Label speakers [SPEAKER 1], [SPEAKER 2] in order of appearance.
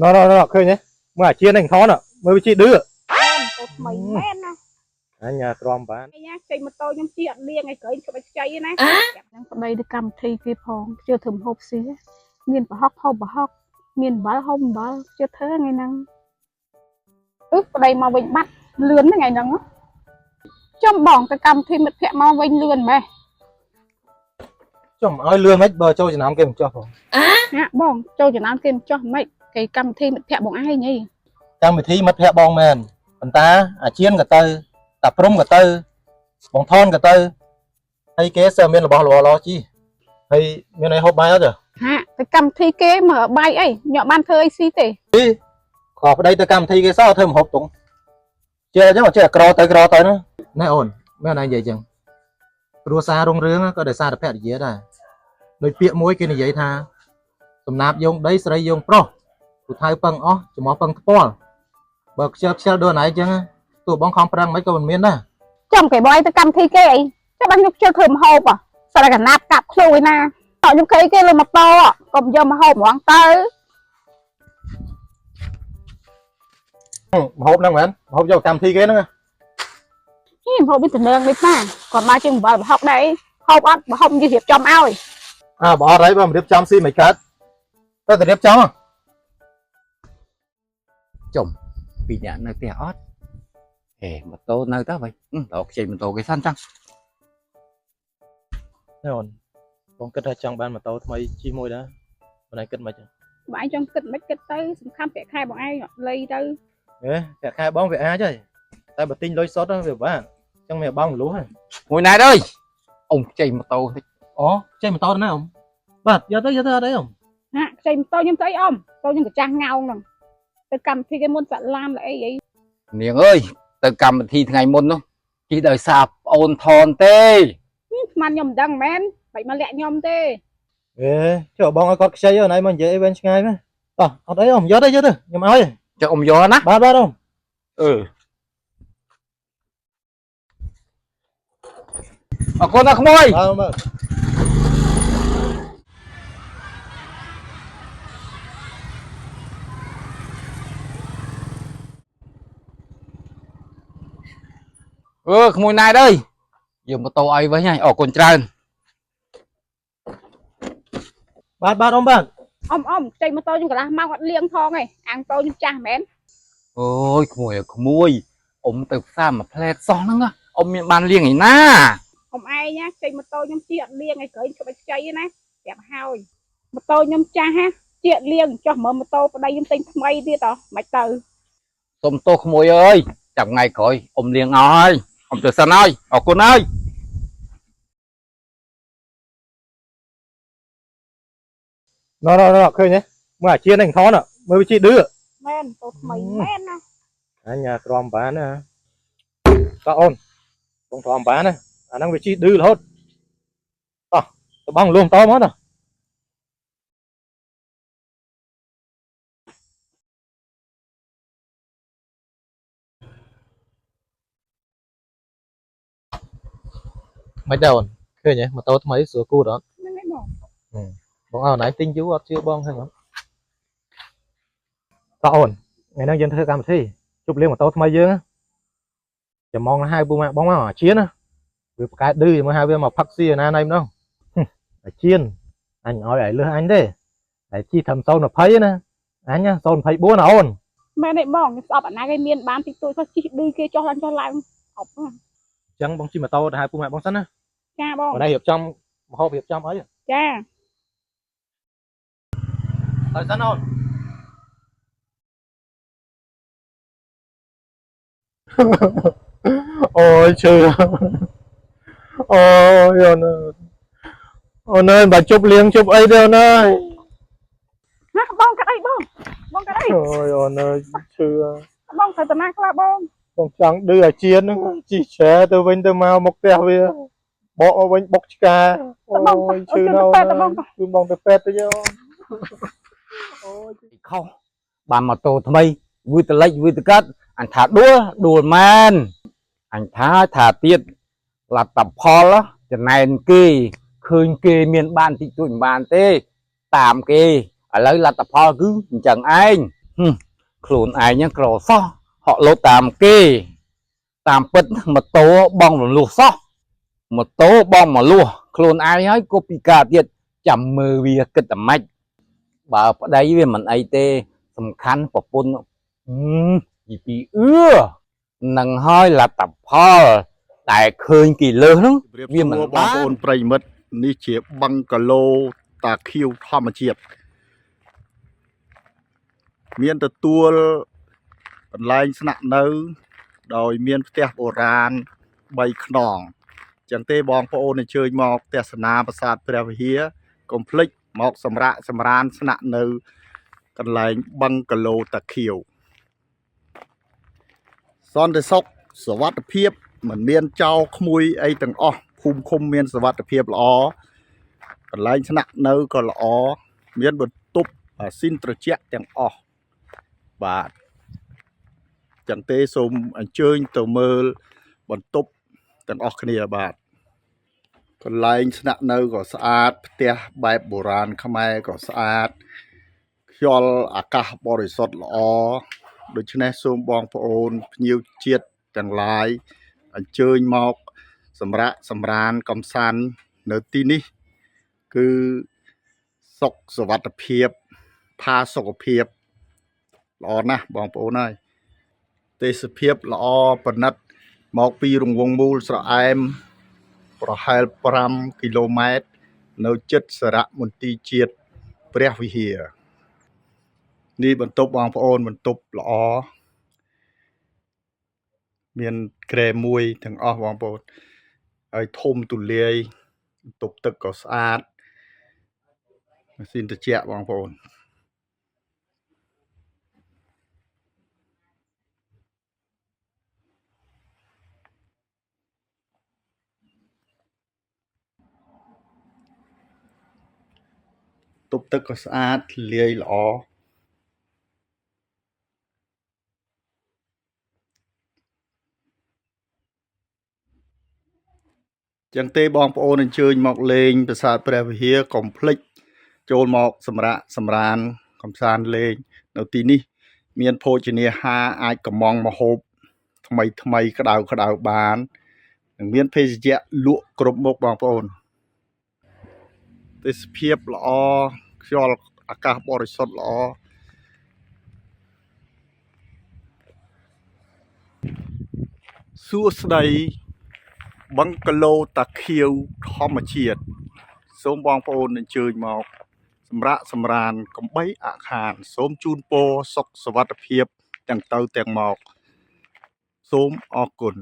[SPEAKER 1] ណណណឃើញទេមើលអាជានឹងថនមើលវាជីឌឺ
[SPEAKER 2] មែនតូថ្មីមែនណា
[SPEAKER 1] អញទ្រាំបាន
[SPEAKER 2] ឯណាចេញម៉ូតូខ្ញុំជិះអត់លៀងឯក្រែងក្បាច់ខ្ចីណា
[SPEAKER 3] ហ្នឹងប្តីទៅកម្មវិធីគេផងជឿធ្វើម្ហូបស៊ីមានប្រហុកហូបប្រហុកមានអំបិលហូបអំបិលជឿធ្វើថ្ងៃហ្នឹងអឺប្តីមកវិញបាត់លឿនហ្នឹងថ្ងៃហ្នឹងចំបងទៅកម្មវិធីមិត្តភក្តិមកវិញលឿនម៉េះ
[SPEAKER 1] ចុះឲ្យលឿនមិនបើចូលចំណាំគេមិនចោះផង
[SPEAKER 3] ណាបងចូលចំណាំគេមិនចោះម៉េចគេកម្មវិធីមិត្តភក្តិបងឯងហី
[SPEAKER 1] កម្មវិធីមិត្តភក្តិបងមែនប៉ុន្តែអាជៀនក៏ទៅតាព្រំក៏ទៅបងថនក៏ទៅហើយគេសើមានរបស់ល្អល្អជីហើយមានអីហូបបាយអត់ទេ
[SPEAKER 3] ហាទៅកម្មវិធីគេមកបាយអីញក់បានធ្វើអីស៊ីទេ
[SPEAKER 1] ខប្តីទៅកម្មវិធីគេសោះធ្វើម្ហូបតុងចេះអញ្ចឹងចេះក្រទៅក្រទៅណាណែអូនមែនអញនិយាយអញ្ចឹងគ្រួសាររុងរឿងក៏ដោយសារតែភរិយាដែរដោយពាក្យមួយគេនិយាយថាសំណាបយោងដីស្រីយោងប្រុសពូថៅពឹងអស់ច្រមុះពឹងថ្ពាល់បើខ្ជិលខ្ជិលដូចអនឯងអញ្ចឹងទោះបងខំប្រឹងមិនក៏មិនមានដែរ
[SPEAKER 3] ចំគេបងឯងទៅកម្មវិធីគេអីចាំបានខ្ញុំជឿធ្វើម្ហូបសារកណាប់កាប់ខ្លួនឯណាតខ្ញុំគេគេលើម៉ូតូកុំយកម្ហូបហ្មងទៅ
[SPEAKER 1] ម្ហូបហ្នឹងមែនម្ហូបយកកម្មវិធីគេហ្នឹង
[SPEAKER 3] ហីម្ហូបវាតំណងនេះណាគាត់មកជាងអំបិលប្រហុកដែរហូបអត់ប្រហុកនិយាយរៀបចំឲ្យ
[SPEAKER 1] អើបើអត់អីបើមិនរៀបចំស៊ីមិនកើតទៅតែរៀបចំ
[SPEAKER 4] ចំពីរអ្នកនៅផ្ទះអត់ហេម៉ូតូនៅតើវិញដល់ខ្ចីម៉ូតូគេសិនចឹង
[SPEAKER 1] ណែអូនបងគិតថាចង់បានម៉ូតូថ្មីជិះមួយដែរមិនឯងគិតមិន
[SPEAKER 3] បងឯងចង់គិតមិនគិតទៅសំខាន់ប្រាក់ខែបងឯងលៃទៅ
[SPEAKER 1] ហេប្រាក់ខែបងវាអាចហើយតែបើទិញលុយសុទ្ធវាពិបាកអញ្ចឹងមានបងមលុះហើយ
[SPEAKER 4] មួយណែអើយអ៊ំខ្ចីម៉ូតូតិច
[SPEAKER 1] អូខ្ចីម៉ូតូទៅណាអ៊ំបាទយកទៅយកទៅអត់អីអ៊ំ
[SPEAKER 3] ហាខ្ចីម៉ូតូខ្ញុំទៅអីអ៊ំតូខ្ញុំកាចាស់ងោងហ្នឹងទៅកម្មវិធីគេមុនសាក់ឡាមអីអី
[SPEAKER 4] នាងអើយទៅកម្មវិធីថ្ងៃមុននោះជិះដោយសារប្អូនថនទេ
[SPEAKER 3] ស្មានខ្ញុំមិនដឹងមែនបាច់មកលាក់ខ្ញុំទេ
[SPEAKER 1] អេចុះបងឲ្យគាត់ខ្ចីអូនឯងមកនិយាយអីវិញឆ្ងាយមែនតោះអត់អីអ៊ំយកទៅយកទៅខ្ញុំឲ្យ
[SPEAKER 4] ចឹងអ៊ំយកណា
[SPEAKER 1] បាទបាទអ៊ំ
[SPEAKER 4] អឺអរគុណណាស់ក្មួយ
[SPEAKER 1] បាទបាទ
[SPEAKER 4] អឺក្មួយណែអើយយកម៉ូតូឲ្យវិញហើយអរគុណច្រើន
[SPEAKER 1] បាទបាទអ៊ំបាទ
[SPEAKER 3] អ៊ំអ៊ំខ្ចីម៉ូតូខ្ញុំកន្លះម៉ោងអត់លៀងផងឯងអាំងតូខ្ញុំចាស់មែន
[SPEAKER 4] អូយក្មួយអើយក្មួយអ៊ំទៅផ្សារមួយផ្លែតសោះហ្នឹងណាអ៊ំមានបានលៀងឯណា
[SPEAKER 3] អ៊ំឯងណាខ្ចីម៉ូតូខ្ញុំជិះអត់លៀងឯងក្រែងក្បាច់ខ្ចីណាប្រាប់ហើយម៉ូតូខ្ញុំចាស់ហាជិះអត់លៀងចុះមើលម៉ូតូប្តីខ្ញុំទិញថ្មីទៀតអមិនទៅ
[SPEAKER 4] សុំទោសក្មួយអើយចាំថ្ងៃក្រោយអ៊ំលៀងអស់ហើយអ៊ំទៅសិនហើយអរគុណហើយ
[SPEAKER 1] ណណណឃើញទេមើលអាជានឹងថនមើលវាជីឌឺ
[SPEAKER 2] មែនតូថ្មីមែនណា
[SPEAKER 1] អញទ្រាំបានណាតោះអូនបងទ្រាំបានណាអាហ្នឹងវាជីឌឺរហូតតោះទៅបងលួងតមកតោះមិនដែរអូនឃើញទេម៉ូតូថ្មីស្រួលគូតអត់
[SPEAKER 3] ហ្នឹងឯងបង
[SPEAKER 1] បងអើណៃទិញយូរអត់ជឿបងហ្នឹងអត់តោះអូនថ្ងៃហ្នឹងយើងធ្វើកម្មវិធីជប់លៀងម៉ូតូថ្មីយើងចាំម៉ងហៅពូម៉ាក់បងមកអាជៀនណាវាប្រកែឌឺមើលហៅវាមកផឹកស៊ីណាណៃម្ដងអាជៀនអញឲ្យឲ្យលឺអញទេតែជីធ្វើ020ណាអញ024ណាអូន
[SPEAKER 3] មែនទេបងខ្ញុំស្អប់អាណាគេមានបានតិចតួចក៏ជិះឌឺគេចុះឡើងចុះឡើងអប់
[SPEAKER 1] អញ្ចឹងបងជិះម៉ូតូទៅហៅពូម៉ាក់បងសិនណា
[SPEAKER 3] ចាបង
[SPEAKER 1] បងឯងរៀបចំម្ហូបរៀបចំអី
[SPEAKER 3] ចា
[SPEAKER 1] ទៅសិនអូនអូយឈឺអូយអូនអូនអើយបើជប់លៀងជប់អីទេអូនអើយ
[SPEAKER 3] ណាបងកាត់អីបងបងកាត់អី
[SPEAKER 1] អូយអូនអើយឈឺ
[SPEAKER 3] បងត្រូវតាណាខ្លះបង
[SPEAKER 1] បងចង់ឌឺអាជៀនហ្នឹងជីច្រែទៅវិញទៅមកមុខផ្ទះវាបកមកវិញបុកឆ្កាអូយឈឺណាស់គឺបងទៅពេទ្យទៅយោអូយ
[SPEAKER 4] ខុសបានម៉ូតូថ្មីវឺតលិចវឺតកាត់អញថាដួលដួលមែនអញថាថាទៀតលទ្ធផលចំណែនគេឃើញគេមានបានតិចតួចមិនបានទេ តាមគេឥឡូវលទ្ធផលគឺអញ្ចឹងឯង ហឹមខ្លួនឯងហ្នឹងក្រសោះហក់លោតតាមគេតាមពិតម៉ូតូបងរំលោះសោះម៉ូតូបងមកលោះខ្លួនឯងហើយគប់ពីការទៀតចាំមើលវាគិតតែម៉េចបើប្តីវាមិនអីទេ សំខាន់ប្រពន្ធហឹមយីពីអឿនឹងហើយលទ្ធផលតែឃើញគេលើសហ្នឹង
[SPEAKER 5] ជម្រាប
[SPEAKER 4] វាមិន
[SPEAKER 5] សួរ
[SPEAKER 4] បាន
[SPEAKER 5] បងប្អូនប្រិយមិត្តនេះជាបឹងកាឡូតាខៀវធម្មជាតិមានទទួលកន្លែងស្នាក់នៅ ដោយមានផ្ទះបុរាណ3ខ្នងចឹងទេបងប្អូនអញ្ជើញមកទស្សនាប្រាសាទព្រះវិហារកុំភ្លេចមកសម្រាកសម្រានស្នាក់នៅ កន្លែងបឹងកាឡូតាខៀវសន្តិសុខសុវត្ថិភាពមិនមានចោរក្មួយអីទាំងអស់ភូមិឃុំមានសុវត្ថិភាពល្អកន្លែងស្នាក់នៅក៏ល្អមានបន្ទប់ម៉ាស៊ីនត្រជាក់ទាំងអស់បាទចឹងទេសូមអញ្ជើញទៅមើលបន្ទប់ទាំងអស់គ្នាបាទកន្លែងស្នាក់នៅក៏ស្អាតផ្ទះបែបបុរាណខ្មែរក៏ស្អាត ខ្យល់អាកាសបរិសុទ្ធល្អដូច្នេះសូមបងប្អូនភ្ញៀវជាតិទាំងឡាយអញ្ជើញមកសម្រាកសម្រានកំសាន្តនៅទីនេះ គឺសុខសុវត្ថិភាពផាសុកភាពល្អណាស់បងប្អូនហើយទេសភាពល្អប្រណិតមកពីរង្វង់មូលស្រអែមប្រហែល5គីឡូម៉ែត្រនៅជិតសារមន្ទីរជាតិព្រះវិហារ នេះបន្ទប់បងប្អូនបន្ទប់ល្អមានគ្រែមួយទាំងអស់បងប្អូនហើយធំទូលាយបន្ទប់ទឹកក៏ស្អាតម៉ាស៊ីនត្រជាក់បងប្អូនបន្ទប់ទឹកក៏ស្អាតទូលាយល្អចឹងទេបងប្អូនអញ្ជើញមកលេងប្រាសាទព្រះវិហារកុំភ្លេចចូលមកសម្រាកសម្រានកំសាន្តលេងនៅទីនេះ មានភោជនាហារអាចកំងមហូបថ្មីថ្មីក្តៅក្តៅបាននិងមានភេសជ្ជៈលក់គ្រប់មុខបងប្អូនទេសភាពល្អខ្យល់អាកាសបរិសុទ្ធល្អសួស្តី បឹងកាឡូតាខៀវធម្មជាតិសូមបងប្អូនអញ្ជើញមក សម្រាកសម្រានកំបីអាខាន សូមជូនពរសុខសុវត្ថិភាពទាំងទៅទាំងមក សូមអរគុណ